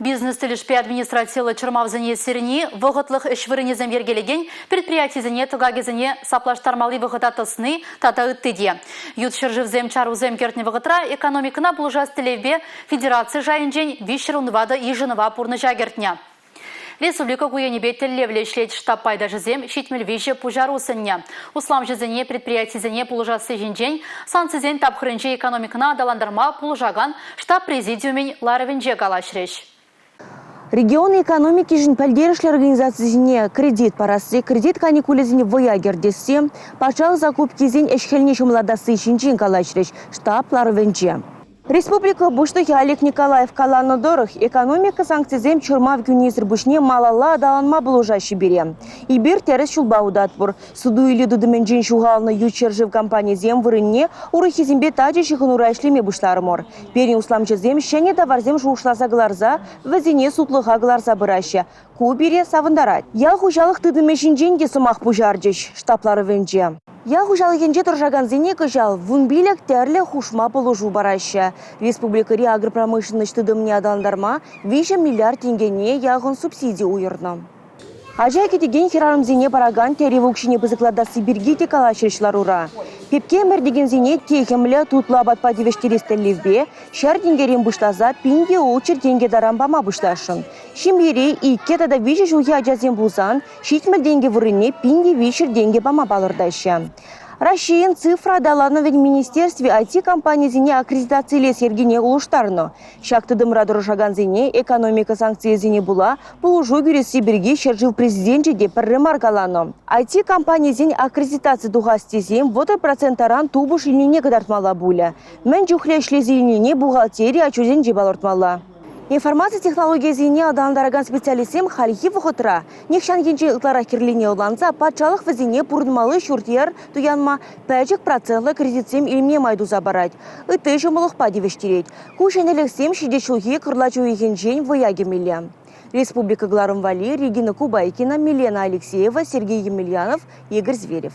Бизнес тӗлӗшпе административлӑ чӑрмавсене сирни, вӑхӑтлӑх ӗҫ вырӑнӗсем йӗркелекен предприятисене тӑкакӗсене саплаштармалли вӑхӑта тӑсни тата ытти те. Ют ҫӗршывсем чарусем кӗртнӗ вӑхӑтра экономикӑна пулӑшас тӗллевпе федераци шайӗнчен 314 йышӑнӑва пурнӑҫа кӗртнӗ. Республика ку енӗпе тӗллевлӗ ӗҫлет штаб пайташӗсем 73 пуҫару сӗннӗ. Усламҫӑсене, предприятисене пулӑшасси ҫинчен санкцисен тапхӑрӗнче экономикӑна аталантарма пулӑшакан штаб президиумӗн ларӑвӗнче калаҫрӗҫ. Регион экономикишӗн пӗлтерӗшлӗ организацисене кредит парасси, кредит каникулӗсене вӑя кӗртесси, патшалӑх закупкисен ӗҫ-хӗлне ҫӑмӑллатасси ҫинчен калаҫрӗҫ штаб ларӑвӗнче. Республика Пуҫлӑхӗ Олег Николаев каланӑ тӑрӑх, экономика санкцисем чӑрмав кӳнисӗр пуҫне малалла аталанма пулӑшаҫҫӗ пире. Эпир тӗрӗс ҫулпа утатпӑр. Суту-илӳ тытӑмӗнчен ҫухалнӑ ют ҫӗршыв компанийӗсем вырӑнне урӑххисемпе тачӑ ҫыхӑнура ӗҫлеме пуҫларӑмӑр. Пирӗн усламҫӑсем ҫӗнӗ таварсем шухӑшласа кӑларса вӗсене сутлӑха кӑларса пыраҫҫӗ. Ку пире савӑнтарать. Ял хуҫалӑх тытӑмӗ ҫинчен те сӑмах пуҫарчӗҫ штаб ларӑвӗнче. Ял хуҫалӑхӗнче тӑрӑшакансене кӑҫал 15 тӗрлӗ хушма пулӑшу параҫҫӗ. Республикӑри агропромышленноҫ тытӑмне аталантарма 3 миллиард тенкӗне яхӑн субсиди уйӑрнӑ. Ача кӗтекен хӗрарӑмсене паракан тӗрев укҫине пысӑклатасси пирки те калаҫрӗҫ ларура. Пепке ӗмӗртекенсене техӗмлӗ, тутлӑ апатпа тивӗҫтерес тӗллевпе ҫӗр тенкӗрен пуҫласа 1600 тенкӗ таран пама пуҫласшӑн. Ҫемьере иккӗ тата виҫӗ ҫулхи ачасем пулсан 70 тенкӗ вырӑнне 1300 тенкӗ пама палӑртаҫҫӗ. Раҫҫейӗн цифра аталанӑвӗн министерстви IT-компанисене аккредитацилес йӗркене улӑштарнӑ. Ҫак тытӑмра тӑрӑшакансене экономика санкцийӗсене пула пулӑшу кӳресси пирки ҫӗршыв президенчӗ те пӗрре мар каланӑ. IT-компанисен аккредитаци тухас тесен 30 процент таран тупӑш илнине кӑтартмалла пулӗ. Мӗн чухлӗ ӗҫлесе илнине бухгалтери отчетӗнче палӑртмалла. Информаци технологийӗсене аталантаракан специалистсем хальхи вӑхӑтра нихҫанхинчен ытларах кирлине ӑнланса патшалӑх вӗсене пурӑнмалли ҫурт-йӗр туянма пӗчӗк процентлӑ кредитсем илме май туса парать, ытти ҫӑмӑллӑхпа тивӗҫтерет. Ку ҫӗнӗлӗхсем ҫитес ҫулхи кӑрлач уйӑхӗнчен вӑя кӗмелле. Республика кӑларӑм валли Регина Кубайкина, Милена Алексеева, Сергей Емельянов, Игорь Зверев.